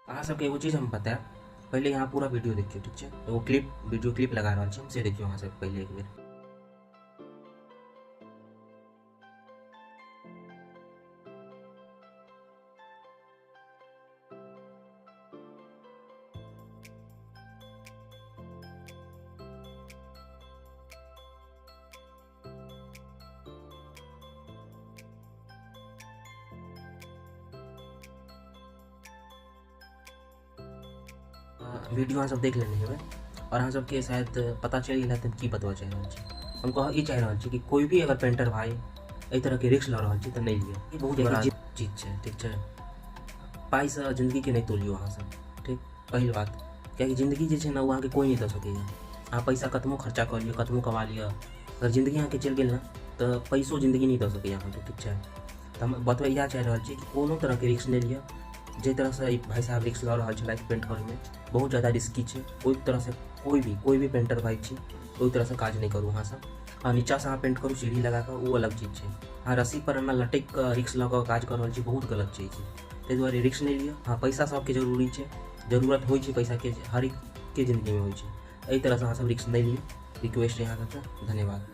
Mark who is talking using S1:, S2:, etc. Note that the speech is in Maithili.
S1: अहाँ सबके एगो चीज हम बतायब, पहिले अहाँ पूरा वीडियो देखियौ, ठीक छै? एगो क्लिप, वीडियो क्लिप लगा रहल छी हम, से देखियौ अहाँ सब पहिले एक बेर। वीडियो अहाँ सब देख लेने हेबै और अहाँ सबके शायद पता चलि गेल हेतै की बतबऽ चाहि रहल छी। हम कह ई चाहि रहल छी कि कोइ भी अगर पेंटर भाई एहि तरहके रिस्क लऽ रहल छी तऽ नहि लिअ, ई बहुत बड़ा चीज छै, ठीक छै? पाइसँ जिन्दगीके नहि तोलियौ अहाँ सब, ठीक? पहिल बात, कियाकि जिन्दगी जे छै ने ओ अहाँके कोइ नहि दऽ सकैए। अहाँ पैसा कतबो खर्चा कऽ लिअ, कतबो कमा लिअ, अगर जिन्दगी अहाँके चलि गेल ने तऽ पैसो जिन्दगी नहि दऽ सकैए अहाँके, ठीक छै? तऽ हम बतबै इएह चाहि रहल छी कि कोनो तरहके रिस्क नहि लिअ। जाहि तरहसँ ई भाइ साहब रिस्क लऽ रहल छलथि पेंट करैमे, बहुत ज्यादा रिस्की छै। ओहि तरहसँ कोइ भी पेंटर भाइ छी, ओहि तरहसँ काज नहि करू अहाँसब। हँ, नीचाँसँ अहाँ पेंट करू सीढ़ी लगाकऽ, ओ अलग चीज छै। अहाँ रस्सीपर एना लटकि कऽ रिस्क लऽ कऽ काज कऽ रहल छी, बहुत गलत चीज छै। ताहि दुआरे रिस्क नहि लिअ। हँ, पैसा सबके जरूरी छै, जरूरत होइ छै पैसाके, हरेकके जिन्दगीमे होइ छै। एहि तरहसँ अहाँसब रिस्क नहि लिअ, रिक्वेस्ट अइ अहाँ सबसँ। धन्यवाद।